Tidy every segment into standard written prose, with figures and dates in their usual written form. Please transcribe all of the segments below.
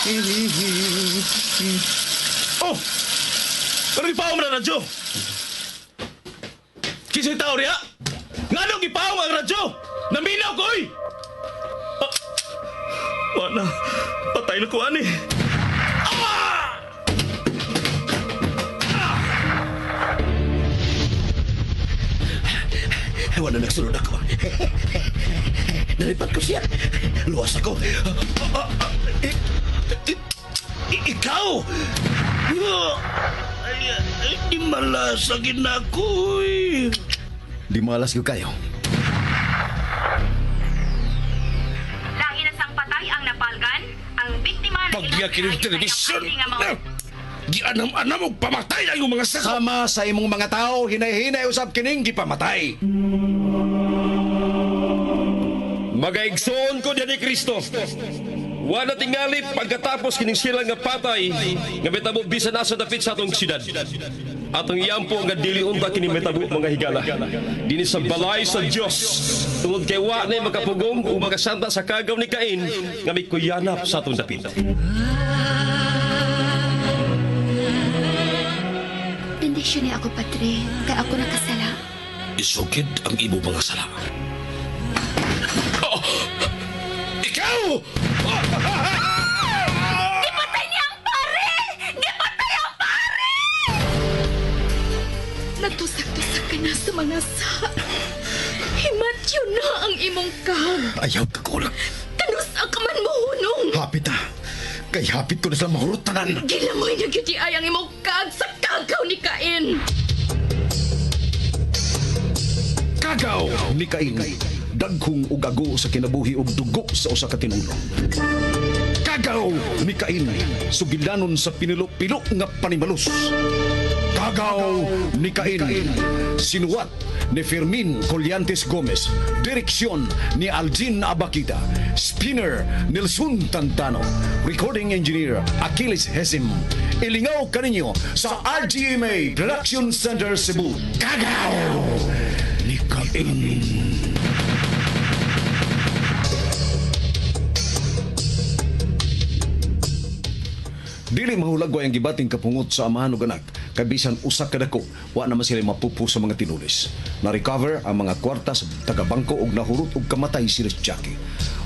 Oh! Pero gipaong na radyo! Kinsay tao riya? Ngano gipaong ang radyo? Naminaw ko, oy! Ah, wala. Patay na ko, ani. Ah! Wala nagsunod ako. Nalipat ko siya. Luwas ako. Ikaw! Ay, ay, di malasagin ako eh. Di malas ko kayo. Lahi na sang patay ang napalgan, ang biktima na Pagya kining television. Gianam-anam og pamatay ang iyong mga sako. Sama sa imong mga tao, hinay-hinay usab kining gipamatay. Magaigsoon ko diyan ni Kristo. Wala tingali pagkatapos kining sila nga patay nga metabo bisan asa dapit sa atong syudad. Atong iyampo nga dili unta kini metabo mga higala. Dinhi sa balay sa Dios. Tungod kay wa na makapugong ug makasanta sa kagaw ni Cain nga mikuyanap sa atong dapit. Bendisyon niya ako, Padre, kay ako nakasala. Isugid ang imo mga sala. Oh! Ikaw! Gipatay niya ang pare! Gipatay ang pare! Nagtusak-tusak ka na sa mga sa. Himatyo na ang imong kag. Ayaw ka kulang. Kanusa ka man mo hunong. Hapit ah. Kay hapit ko na sila mahurot tanan. Gilamoy na gyud ay ang imong kag sa kagaw ni Cain. Kagaw ni Cain. Dagkong ug ago sa kinabuhi ug dugo sa usa ka tinulong. Kagaw ni Cain. Sugilanon sa pinilo-pilo nga panimalus. Kagaw ni Cain. Sinuwat ni Fermin Colliantes Gomez. Direksyon ni Aljin Abakita. Spinner Nelson Tantano. Recording Engineer Achilles Hesim. Ilingaw kaninyo sa RGMA Production Center Cebu. Kagaw ni Cain. Dili mahulagway ang gibating kapungot sa amahan ug anak kay bisan usa ka dako wa naman sila mapupo sa mga tinulis. Na-recover ang mga kwarta sa taga-bangko ug nahurot og kamatay si Jackie.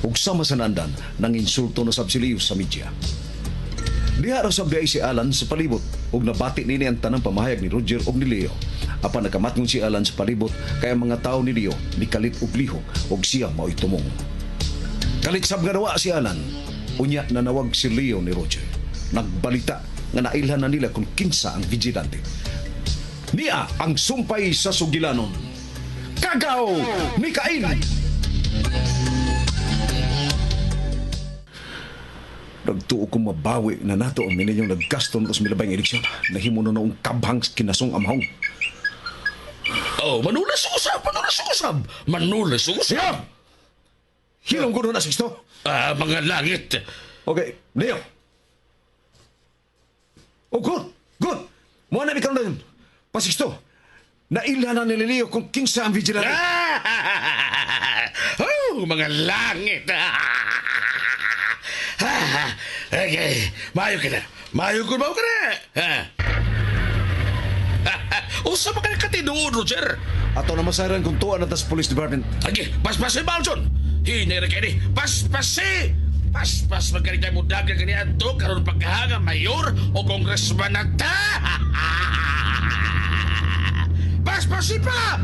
Ug sama sa nandan nang insulto na sab si Leo sa media. Diha ra sab diay si Alan sa palibot ug nabati nini ang tanang pamahayag ni Roger ug ni Leo. Apan nakamatngon si Alan sa palibot kay ang mga tawo ni Leo nikalit og lihok ug siya mao'y tumong. Kalit sab nga nawa si Alan. Unya nanawag si Leo ni Roger. Nagbalita nga nailhan na nila kung kinsa ang vigilante. Niya ang sumpay sa sugilanon. Kagaw ni Cain! Nagtuo ko mabawi na nato ang minenyong naggasto na sa milabay ng eleksyon. Nahimo na noong kabhang kinasong amahong. Oh, manulas usab, manulas usab. Manulas usab. Leo! Hilong ko na Sixto. Ah, mga langit. Okay, Leo. Oh, good, good. Mo na mi karon dayon. Pasixto. Nailhan na ni Leo kung kinsa ang vigilante. Ah! Oh, mga langit. Ah, okay, maayo ka na. Maayo ko ba ka na? Ha? Usa pa ka katinuod, Roger. Ato na masaran kung tuwa na tas police department. Agi, paspasi Baljon. Hinay ra kini. Paspasi. Paspas magkani tayo mudagan kani adto karon pagkahanga mayor o congressman na ta. Paspasi pa.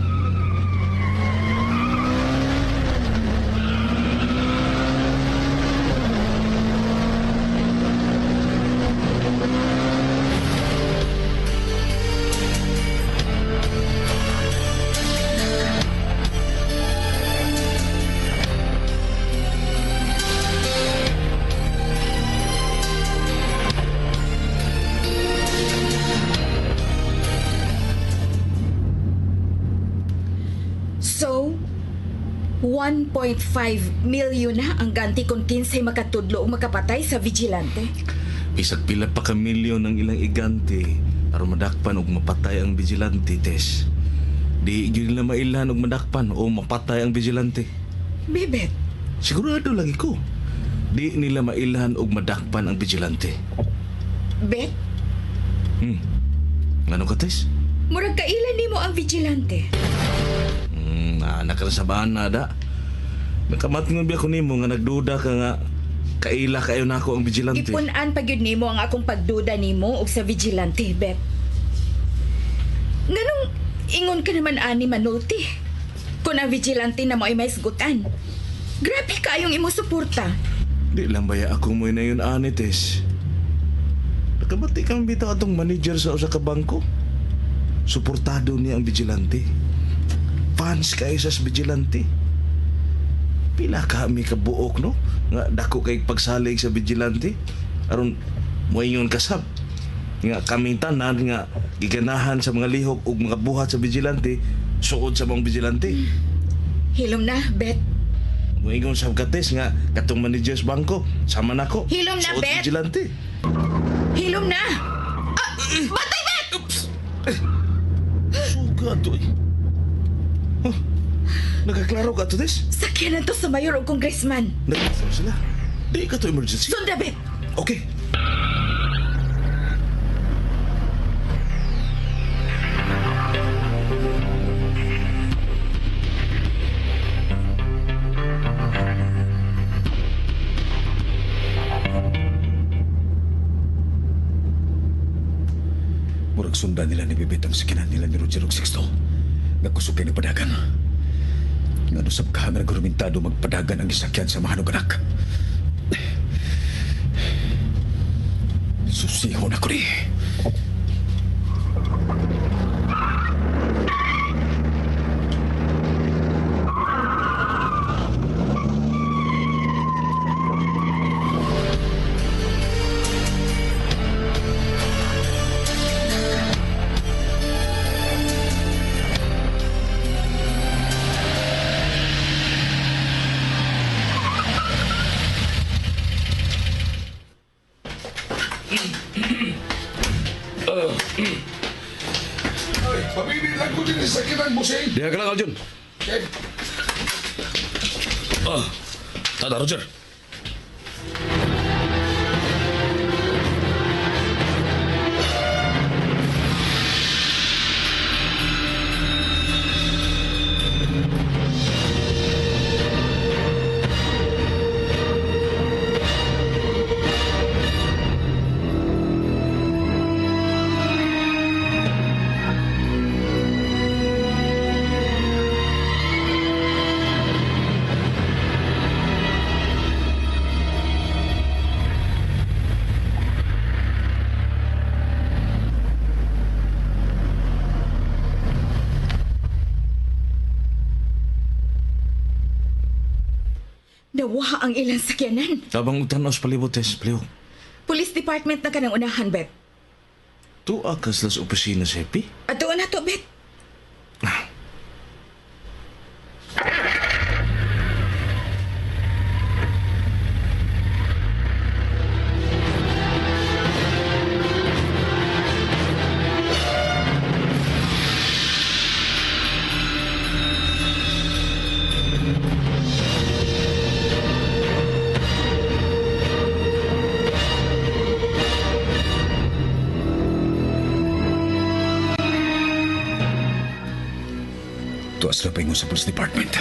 So, 1.5 million na ang ganti kung kinsay makatudlo o makapatay sa vigilante. Bisag pila pa ka milyon ang ilang igante aron madakpan og mapatay ang vigilante, Tess. Di gyud nila mailhan og madakpan o mapatay ang vigilante. Bibet, Sigurado lagi ko. Di nila mailhan og madakpan ang vigilante. Bet, Ngano ka, Tess? murag kailan nimo ang vigilante. Nakarasabaan na da. Nakamatngon biya ko nimo nga nagduda ka nga kaila kayo nako ang vigilante. Gipun-an pa gyud nimo ang akong pagduda nimo og sa vigilante, Bet. Nganong ingon ka naman ani manulti? Kung ang vigilante na mo ay maisgutan. Grabe kaayong imo suporta. Di lang baya ako mo na yun ani, Tess. Nakabati kang bitaw atong manager sa usa ka bangko. Suportado niya ang vigilante. Fans kayo sa vigilante. Pila kami kabuok, no? Nga dako kay pagsalig sa vigilante. Aron moingon kasab. Nga kaming tanan nga giganahan sa mga lihok ug mga buhat sa vigilante, suod sa mga vigilante. Hilom na, Bet. Moingon sab ka, Tess, nga katong manager sa bangko, sama nako. Hilom na, Suod sa Bet. vigilante. Hilom na! Ah, batay, Bet! Oops! Eh, suga to eh. Huh? Nagkaklaro ka to, Tess? Sakyanan to sa mayor o congressman. Nagkaklaro sila. Di ka to emergency. Sunda, Bet! Okay. Murag sundan nila ni Bibit ang sakinan nila ni Roger og Sixto. Nagkusog kay nagpadagan. Nga usab ka nga nagrumentado magpadagan ang gisakyan sa mahanog anak. Susiho na ko ni. Ay, pabili lang ko din sa sakinan, Busing. Diha ka lang, Aljun. Okay. Ah, tada Roger. Nawa ang ilang sakyanan. Tabang utan sa palibot, Tess. Palihok. Police Department na ka ng unahan, Bet. Tuwa ka sila sa opisina sa Happy. At doon na to, Bet. Tuwa sila paingon sa police department.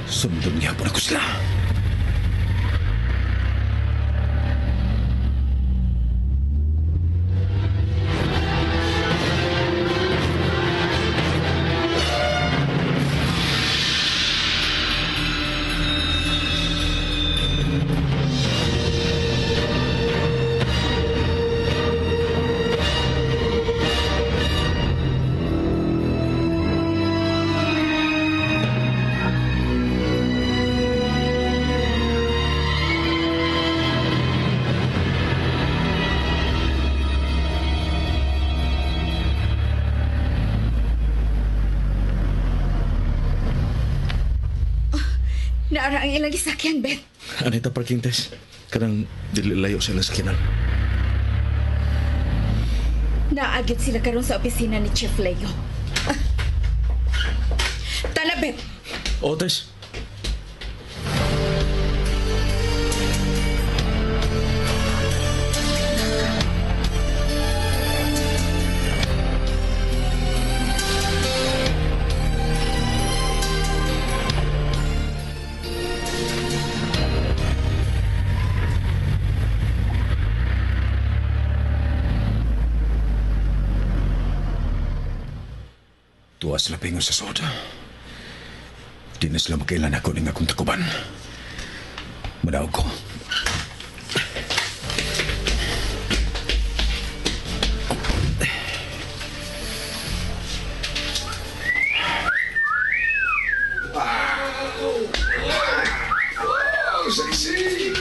Sundon gihapon ako sila. Naara ang ilang gisakyan, Bet. Anita parking, Tess. Kanang dili layo sa ilang sakinan. Naagyot sila karon sa opisina ni Chief Leo. Ah. Tana, Bet. O, Tess. Wa sila pingon sa sod. Di na sila makailan ako ning akong takuban. Madaog ko. Wow, sexy!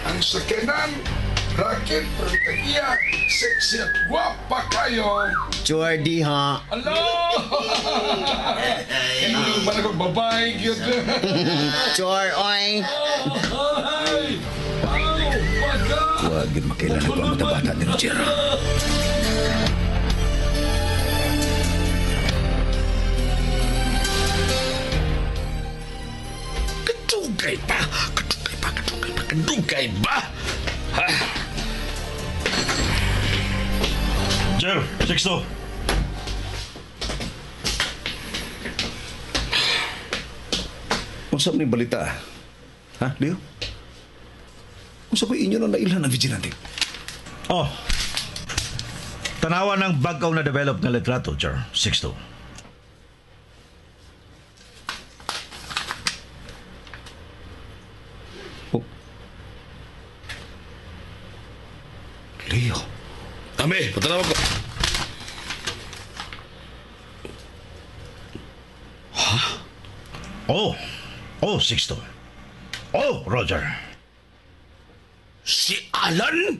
Ang sakyanan, racket, iya, sexy at guwapa kayo. Jordi, ha? Alo! Kailangan ba na kong babae yun? Chor, oy. Ay! Oh my God! Wa gid makailan ako ang mga bata ni Roger. Kadugay pa! Kadugay pa! Kadugay pa! Kadugay ba? Ha? Jer, Sixto. Unsa man yung balita? Ha, Leo? Unsa ko inyo na nailhan ang vigilante? Oh. Tanawa ng bagaw na develop nga litrato, Jer. Sixto. Oh. Leo. Ame, patanaw ko. Oh. Oh, Sixto. Oh, Roger. Si Alan?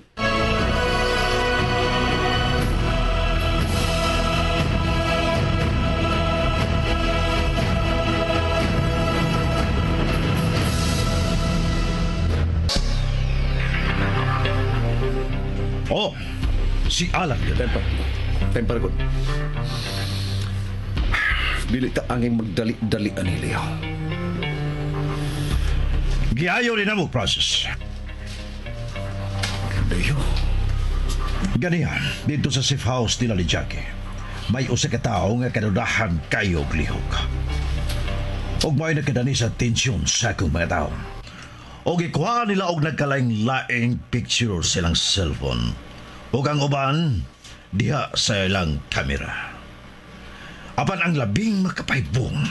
Oh. Si Alan. Temper. Temper ko. Dili ta anging magdali-dali ani Leo. Giayo rin mo process. Leo. Ganihan, dito sa safe house nila ni Jackie. May usa ka tawo nga kadudahan kayo og lihok. Og may nakadani sa tensyon sa akong mga tao. Og ikuha nila og nagkalaing-laing picture sa ilang cellphone. Og ang uban, diha sa ilang kamera. Apan ang labing makapaybong,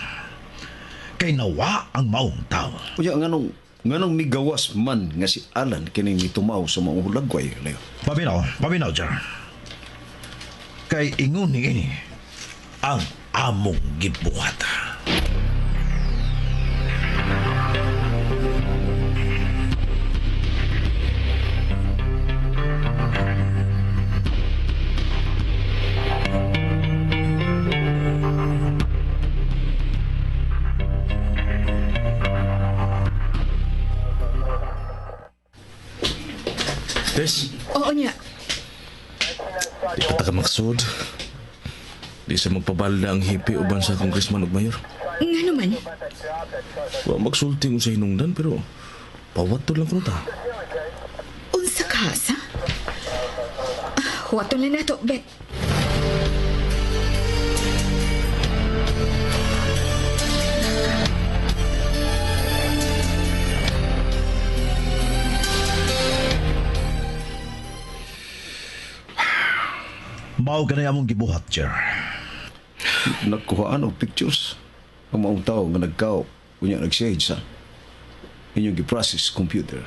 kay nawa ang maong tao. Unya nganong nganong migawas man nga si Alan kining mitumaw sa mga hulagway, Leo. Paminaw, paminaw, Jar. Kay ingon ni ini ang among gibuhat. Tess, Oo niya. di pa ta ka maksud. Di sa magpabalda ang hippie uban sa congressman ug mayor. Nga naman. Wa magsulti kung sa hinungdan pero pawato lang kuno ta. Unsa ka, sa? Huwaton lang nato, Bet. Mao ganay among gibuhat, Jar. Nagkuhaan og pictures ang maong tao nga nagkaw unya nag-shades ha. Inyong gi-process computer.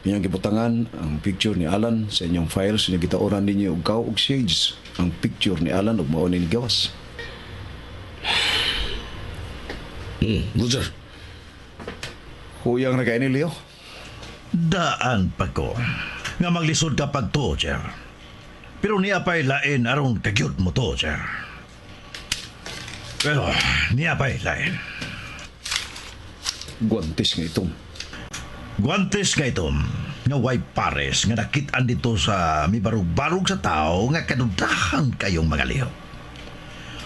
Inyong gibutangan ang picture ni Alan sa inyong files inyong gitaoran ninyo og kaw og shades ang picture ni Alan ug mao ni gawas. Roger. Huyang na kay ni Leo. Daan pa ko. Nga maglisod ka pagtuo, Jar. Pero niya pa'y lain aron kagyud mo to, Jar. Pero niya pa'y lain. Guantes nga itom. Guantes nga itom, nga way pares nga nakitaan dito sa mibarug-barug sa tao nga kadudahan kayong mga lihok.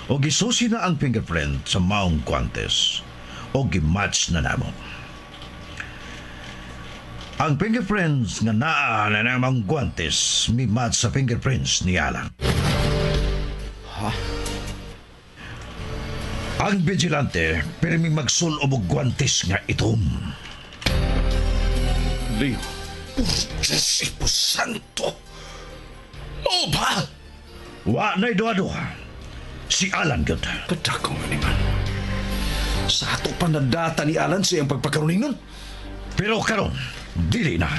O gisusi na ang fingerprint sa maong guantes o gimatch na namo. Ang fingerprints nga naa na namang guantes mi match sa fingerprints ni Alan. Ha? Ang vigilante pirmi magsulob og guantes nga itom. Leo. Diyos ipo santo! Mao ba? Wa na'y duha-duha. Si Alan gyud. Kadakong animal. Sa ato pa nadata ni Alan sa iyang pagpakaruning nun. Pero karon, dili na.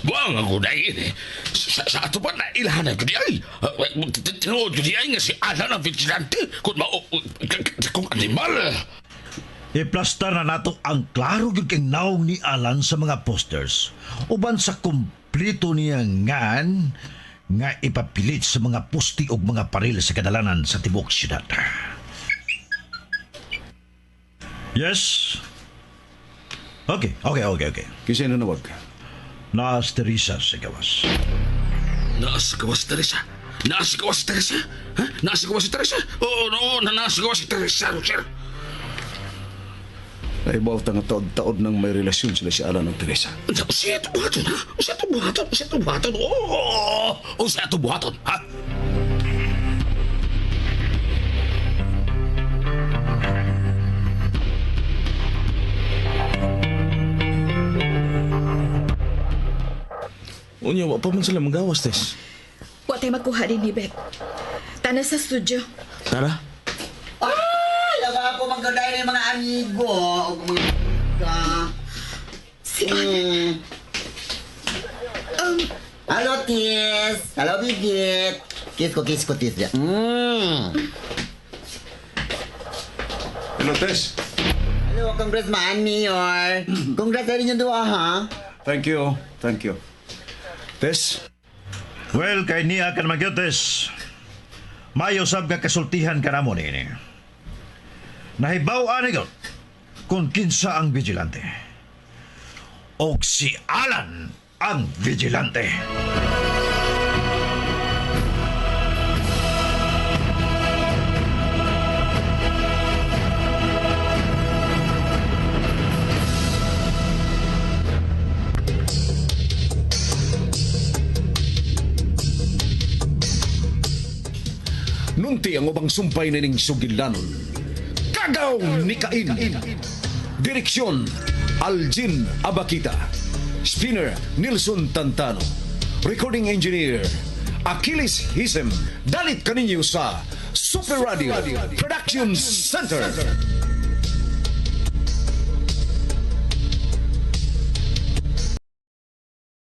Buang ako dahil eh. Sa ato pa na ilhanan ko di ay. Tinuod ko di ay nga si Alan ang vigilante. Kung mao, kung animal. Iplastar na nato ang klaro gyud kay naong ni Alan sa mga posters uban sa kumpleto niya ngan nga ipapilit sa mga poste ug mga paril sa kadalanan sa tibuok syudad. Yes. Okay. Kinsa nanawag? Naas Teresa sa gawas. Naas gawas Teresa. Naas gawas Teresa. Ha? Naas gawas si Teresa. Oo, no, na naas gawas si Teresa, Roger. Naibaw ta nga taod-taod nang may relasyon sila si Alan ug Teresa. Usa ito buhaton, ha? Usa ito buhaton, usa ito buhaton. Oo, usa ito buhaton, ha? Unya, wa pa man sila magawas, Tess. Wa tay makuha din ni Beth. Tana sa studio. Tara. Ay, aga ako magkaday ng mga amigo ug mga ka. Si Alan. Hello, Tis. Hello, Bigit. Kiss ko, Tis. Hello, Tess. Hello, congrats man, Mayor. Congrats sa inyong duha, ha? Thank you. Thank you. Tess, Well, kay niya kan magyutes. Mayo sab nga kasultihan ka namo niini. Nahibaw ani gyud kung kinsa ang vigilante. Og si Alan ang vigilante. Nunti ang ubang sumpay nining sugilanon. Kagaw ni Cain. Direksyon, Aljin Abakita. Spinner, Nilson Tantano. Recording Engineer, Achilles Hisem. Dalit kaninyo sa Super Radio Production Center.